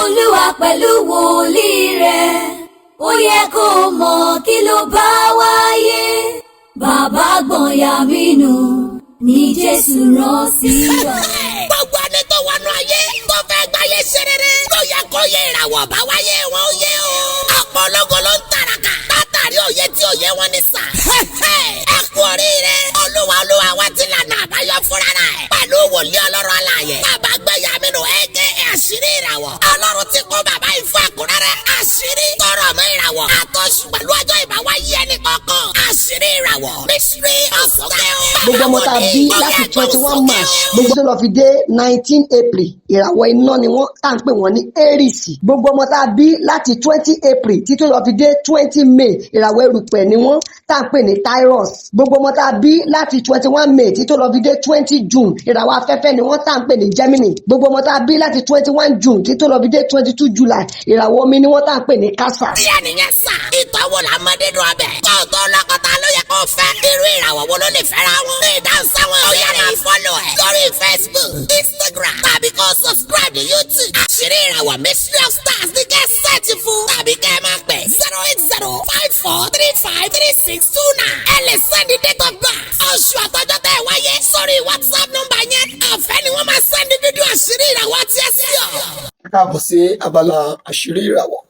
Olúwa pẹ̀lú wòlíì rẹ̀. Ó yẹ kó mọ̀ kí ló bá wáyé. Bàbá Gbọ̀nyàmínú ní Jésù rán sí wa. Gbogbo ẹni tó wọnú ayé tó fẹ́ gbáyé ṣe rere ló yẹ kó yé ìràwọ̀ bá wáyé wọn ó yé o. Ọ̀pọ̀ ológo ló ń tàràkà látàrí òye tí òye wọn ní sà. Ẹ kú oríire, Olúwa Olúwa wa ti lànà àbáyọ fúnra rẹ̀ pẹ̀lú wòlíì Ọlọ́run alààyè, Bàbá Gbẹ̀yàmínú, aka Àṣírí Ìràwọ̀. Ọlọ́run ti kó bàbá yìí fún ẹ̀kúnrẹ́rẹ́ àṣírí tọrọ mọ́ ìràwọ̀ àtọ́sù pẹ̀lú ọjọ́ ìbáwáyé ẹnì kọ̀ọ̀kan. Àṣírí Ìràwọ̀, Mystery of Style. Gbogbo ọmọ tá a bí láti 21 March gbogbo tó lọ fi dé 19 April, ìràwọ̀ iná ni wọ́n, tá à ń pè wọ́n ní Aries. Gbogbo ọmọ tá a bí láti 20 April títí lọ fi dé 20 May, ìràwọ̀ erùpẹ̀ ni wọ́n, tá à ń pè ní Taurus. Gbogbo ọmọ tá a bí láti 21 May títí lọ fi dé 20 June, ìràwọ̀ afẹ́fẹ́ ni wọ́n, tá à ń pè ní Gemini. Gbogbo ọmọ tá a bí láti 21 June títí lọ fi dé 22 July, ìràwọ̀ omi ni wọ́n, tá à ń pè ní Cancer. Díẹ̀ nìyẹn sà. Ìtọ́wò la mọ dídùn ọbẹ̀. Kó o tó lọ́kọ̀tà ló yẹ kó o fẹ́. Irú ìràwọ̀ wo ló lè fẹ́ra wọn? Ìdáhùn sáwọn ìbéèrè yìí, follow ẹ̀ lórí Facebook, Instagram tàbí kó o subscribe ní YouTube. Àṣírí Ìràwọ̀, Mystery of Stars ní kẹ́ search fún tàbí kẹ́ ẹ máa pè 08054353629. Ẹ lè send date of birth, oṣù àtọ́jọ́ tẹ́ ẹ wáyé sórí WhatsApp nọ́mbà yẹn. Ọ̀fẹ́ ni wọ́n máa send fídíò àṣírí ìràwọ̀ àti ẹ̀sìn ọ̀. Ẹ káàbọ̀ sí abala àṣírí ìràwọ̀,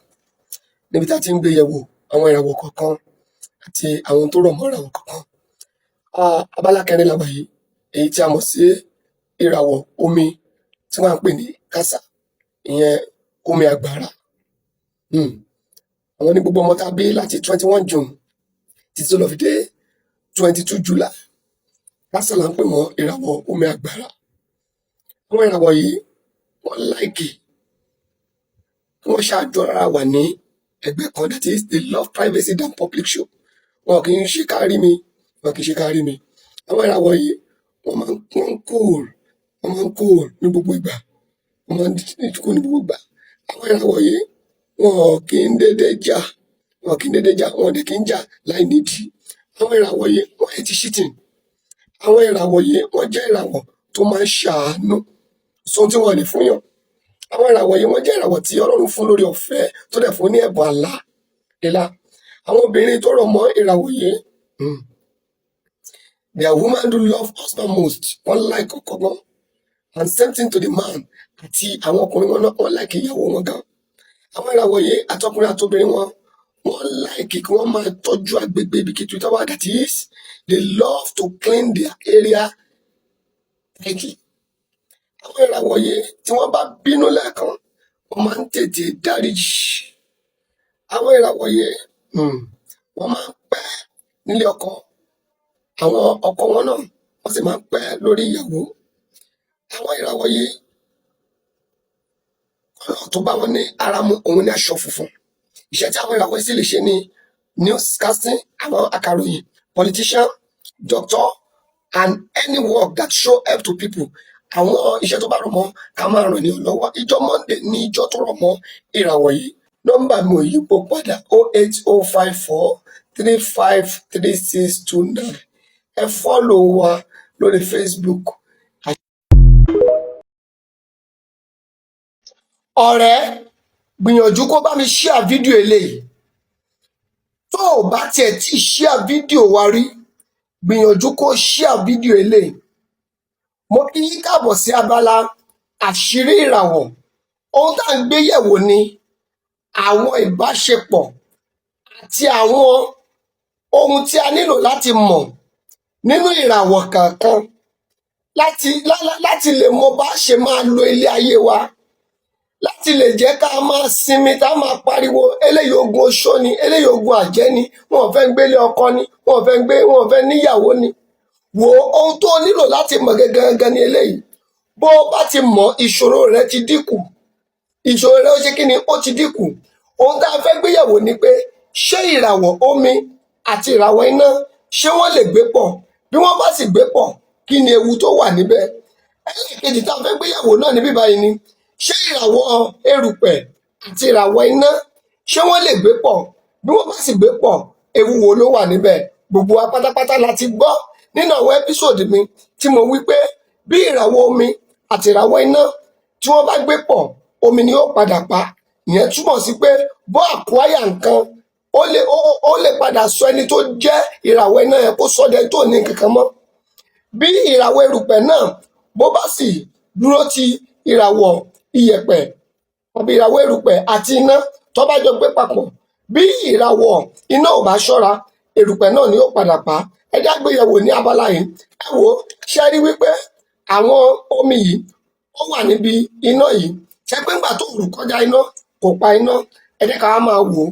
níbi tá a ti ń gbé yẹ̀wò àwọn ìràwọ̀ kọ̀ọ̀kan àti àwọn tó rọ̀ mọ́ ìràwọ̀ kọ̀ọ̀kan. Abala kẹrin la wà yìí, èyí tí a mọ̀ sí ìràwọ̀ omi tí wọ́n ń pè ní Cancer, ìyẹn omi àgbàrá. Àwọn ní gbogbo ọmọ tá a bí láti 21 June títí tó lọ fi dé 22 July. Cancer là ń pè wọ́n, ìràwọ̀ omi àgbàrá. Àwọn ìràwọ̀ yìí, wọ́n like kí wọ́n ṣáàjọ ara wà ní ẹgbẹ́ kan, that is, they love privacy than public show. Wọn kì í ṣe kárí mi, wọn kì í ṣe kárí mi. Àwọn ìràwọ̀ yìí, wọ́n máa ń wọ́n cool, wọ́n máa ń cool ní gbogbo ìgbà, wọ́n máa ń cool ní gbogbo ìgbà. Àwọn ìràwọ̀ yìí, wọn kì í dédé jà, wọn kì í dédé jà, wọn dẹ̀ kì í jà láì nídìí. Àwọn ìràwọ̀ yìí, wọ́n hate cheating. Àwọn ìràwọ̀ yìí, wọ́n jẹ́ ìràwọ̀ tó máa ń ṣàánú sóhun tí wọ́n lè fún yàn. Àwọn ìràwọ̀ yìí, wọ́n jẹ́ ìràwọ̀ tí Ọlọ́run fún lórí ọ̀fẹ́, tó dẹ̀ fún ní ẹ̀bùn àlá lílá. Àwọn obìnrin tó rọ̀ mọ́ ìràwọ̀ yìí, they are women who love husband most. Wọ́n like ọkọ gan, and same thing to the man. Àti àwọn ọkùnrin wọn náà, wọ́n like ìyàwó wọn gan. Àwọn ìràwọ̀ yìí, àtọkùnrin àtobìnrin wọn, wọ́n like kí wọ́n máa tọ́jú agbègbè ibikíbi tó wà, that is, they love to clean their area tightly. Àwọn ìràwọ̀ yìí, tí wọ́n bá bínú lẹ́ẹ̀kan, wọ́n máa ń tètè dáríjì. Àwọn ìràwọ̀ yìí, wọ́n máa ń pẹ́ nílé ọkọ. Àwọn ọkọ wọn náà, wọ́n sì máa ń pẹ́ lórí ìyàwó. Àwọn ìràwọ̀ yìí, ọ̀nà tó bá wọn ní ara mu òun ní aṣọ funfun. Iṣẹ́ tí àwọn ìràwọ̀ yìí sì lè ṣe ní newscasting, àwọn akàròyìn, politician, doctor and any work that show help to people. Àwọn iṣẹ́ tó bá rọ̀ mọ́ ká máa ràn ní lọ́wọ́. Ìjọ Monday ní ìjọ tó rọ̀ mọ́ ìràwọ̀ yìí. Nọ́mbà mi ò yípo padà: 08054353629. Ẹ follow wa lórí Facebook. Ọ̀rẹ́, gbìyànjú kó bá mi share fídíò eléyìí. Tó o bá tiẹ̀ tí share fídíò wa rí, gbìyànjú kó share fídíò eléyìí. Mo kí yín káàbọ̀ sí abala àṣírí ìràwọ̀. Ohun tá à ń gbé yẹ̀wò ni àwọn ìbáṣepọ̀ àti àwọn ohun tí a nílò láti mọ̀ nínú ìràwọ̀ kọ̀ọ̀kan láti lè mọ bá ṣe máa lo ilé ayé wa, láti lè jẹ́ ká máa sinmi, tá máa pariwo eléyìí ogun oṣó ni, eléyìí ogun àjẹ́ ni, wọn ò fẹ́ gbélé ọkọ ni, wọn ò fẹ́ gbé, wọn ò fẹ́ níyàwó ni. Wo ohun tó nílò láti mọ̀ gangan ni eléyìí. Bó o bá ti mọ̀, ìṣòro rẹ ti dínkù. Ìṣòro rẹ ó ṣe kí ni? Ó ti dínkù. Ohun tá a fẹ́ gbéyẹ̀wò ni pé, ṣé ìràwọ̀ omi àti ìràwọ̀ iná, ṣé wọ́n lè gbé pọ̀? Bí wọ́n bá sì gbé pọ̀, kí ni ewu tó wà níbẹ̀? Ẹlẹ́ẹ̀kejì tá a fẹ́ gbéyẹ̀wò náà níbí báyìí ni, ṣé ìràwọ̀ erùpẹ̀ àti ìràwọ̀ iná, ṣé wọ́n lè gbé pọ̀? Bí wọ́n bá sì gbé pọ̀, ewu wo ló wà níbẹ̀? Gbogbo wa pátápátá la ti gbọ́ nínú àwọn episode mi tí mo wí pé bí ìràwọ̀ omi àti ìràwọ̀ iná tí wọ́n bá gbé pọ̀, ó Omi ni ó padà pa. Ìyẹn túmọ̀ sí pé bó àkúáyà nǹkan, ó lè padà sọ ẹni tó jẹ́ ìràwọ̀ iná yẹn, kó sọ dẹni tó ní nǹkan kan mọ́. Bí ìràwọ̀ erùpẹ̀ náà bó bá sì dúró ti ìràwọ̀ iyẹ̀pẹ̀ àbí ìràwọ̀ erùpẹ̀ àti iná tó bá jọ gbé papọ̀, bí ìràwọ̀ iná ò bá ṣọ́ra, erùpẹ̀ náà ni ó padà pa. Ẹ jẹ́ á gbéyẹ̀wò ní abala yìí. Ẹ wò ó, ṣe rí wípé àwọn omi yìí, ó wà níbi iná yìí? Ṣe pé ńgbà tó rù kọjá iná, kò pa iná? Ẹ jẹ́ ká wá máa wò ó.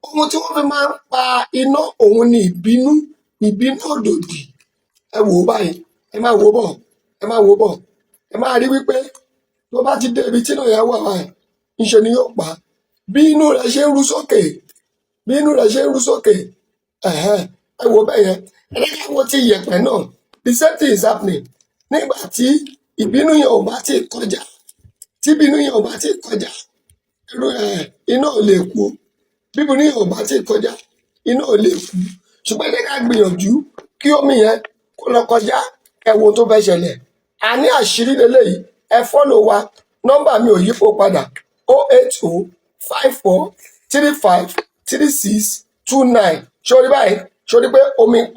Ohun tí wọ́n fi máa ń pa iná, òun ni ìbínú, ìbínú òdòdì. Ẹ wò ó báyìí, ẹ máa wò ó bọ̀, ẹ máa wò ó bọ̀. Ẹ máa rí wípé tó bá ti dé ibi tí iná yẹn wà báyìí, ńṣe ni yóò pa á. Bí inú rẹ̀ ṣe ń rú sókè, bí inú rẹ̀ ṣe ń rú sókè, ẹ̀hẹ́n, ẹ wò bẹ́ẹ̀ yẹn. Ẹ jẹ́ ká wo ti ìyẹ̀pẹ̀ náà. The same thing is happening. Nígbà tí ìbínú yẹn ò bá tí kọjá, tí ìbínú yẹn ò bá tí kọjá, irú ẹ̀ iná ò lè kú. Bí ìbínú yẹn ò bá tí kọjá, iná ò lè kú. Ṣùgbọ́n ẹ jẹ́ ká gbìyànjú kí omi yẹn kó lọ kọjá, ẹ wo ohun tó fẹ́ ṣẹlẹ̀. A ní àṣírí leléyìí. Ẹ follow wa. Nọ́mbà mi ò yípo padà: 08054353629. Sórí báyìí, sórí pé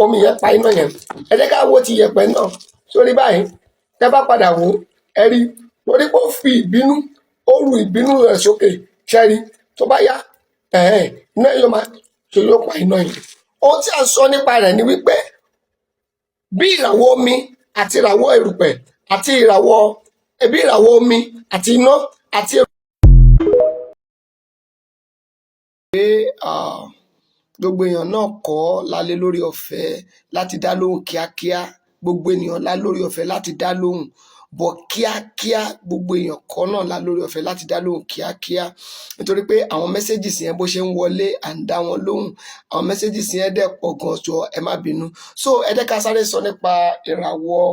omi yẹn pa iná yẹn. Ẹ jẹ́ ká wo ti yẹ̀pẹ̀ náà. Sórí báyìí, tẹ́ bá padà wò ó, ẹ rí torí pé ó fi ìbínú, ó ru ìbínú rẹ̀ sókè. Ṣẹ́rí tó bá yá, ẹ̀hẹ́n, iná yóò máa ṣe, yóò pa iná yẹn. Ohun tí a sọ nípa rẹ̀ ni wípé bí ìràwọ̀ omi àti ìràwọ̀ erùpẹ̀ àti ìràwọ̀ ẹbí, ìràwọ̀ omi àti iná àti pé gbogbo èèyàn náà kọ́ la lè lórí ọ̀fẹ́ láti dá lóhùn kíákíá. Gbogbo ènìyàn la lórí ọ̀fẹ́ láti dá lóhùn bọ̀ kíákíá, gbogbo èèyàn kọ́ náà la lórí ọ̀fẹ́ láti dá lóhùn kíákíá, nítorí pé àwọn messages yẹn, bó ṣe ń wọlé, à ń dá wọn lóhùn. Àwọn messages yẹn dẹ̀ pọ̀ gan, jọ ẹ má bínú. So ẹ jẹ́ ká sáré sọ nípa ìràwọ̀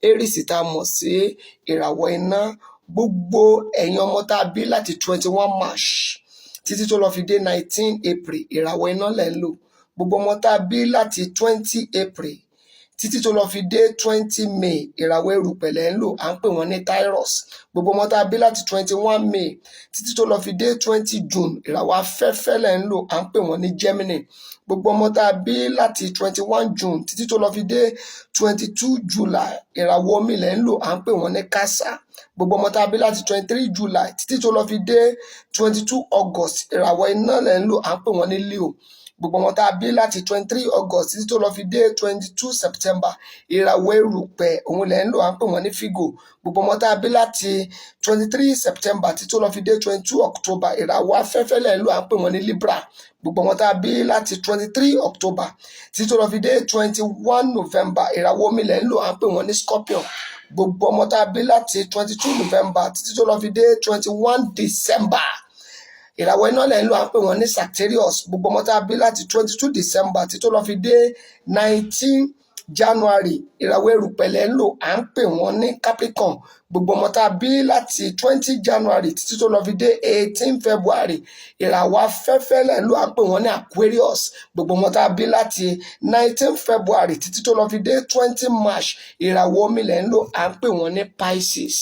Aries tá a mọ̀ sí ìràwọ̀ iná. Gbogbo ẹ̀yin ọmọ tá a bí láti 21 March títí tó lọ fi dé 19 April, ìràwọ̀ iná lẹ̀ ń lò. Gbogbo ọmọ tá a bí láti 20 April títí tó lọ fi dé 20 May, ìràwọ̀ erùpẹ̀ lẹ̀ ń lò, à ń pè wọ́n ní Taurus. Gbogbo ọmọ tá a bí láti 21 May títí tó lọ fi dé 20 June, ìràwọ̀ afẹ́fẹ́ lẹ̀ ń lò, à ń pè wọ́n ní Gemini. Gbogbo ọmọ tá a bí láti 21 June títí tó lọ fi dé 22 July, ìràwọ̀ omi lẹ̀ ń lò, à ń pè wọ́n ní Cancer. Gbogbo ọmọ tá a bí láti 23 July títí tó lọ fi dé 22 August, ìràwọ̀ iná lẹ̀ ń lò, à ń pè wọ́n ní Leo. Gbogbo ọmọ tá a bí láti 23 August títí tó lọ fi dé 22 September, ìràwọ̀ erùpẹ̀ òun lẹ̀ ń lò, à ń pè wọ́n ní Virgo. Gbogbo ọmọ tá a bí láti 23 September títí tó lọ fi dé 22 October, ìràwọ̀ afẹ́fẹ́ lẹ̀ ń lò, à ń pè wọ́n ní Libra. Gbogbo ọmọ tá a bí láti 23 October títí tó lọ fi dé 21 November, ìràwọ̀ omi lẹ̀ ń lò, à ń pè wọ́n ní Scorpion. Gbogbo ọmọ tá a bí láti 22 November títí tó lọ fi dé 21 December, ìràwọ̀ iná lẹ̀ ń lò, à ń pè wọ́n ní Sagittarius. Gbogbo ọmọ tá a bí láti 22 December títí tó lọ fi dé 19 January, ìràwọ̀ erùpẹ̀ lẹ̀ ń lò, à ń pè wọ́n ní Capricorn. Gbogbo ọmọ tá a bí láti 20 January títí tó lọ fi dé 18 February, ìràwọ̀ afẹ́fẹ́ lẹ̀ ń lò, à ń pè wọ́n ní Aquarius. Gbogbo ọmọ tá a bí láti 19 February títí tó lọ fi dé 20 March, ìràwọ̀ omi lẹ̀ ń lò, à ń pè wọ́n ní Pisces.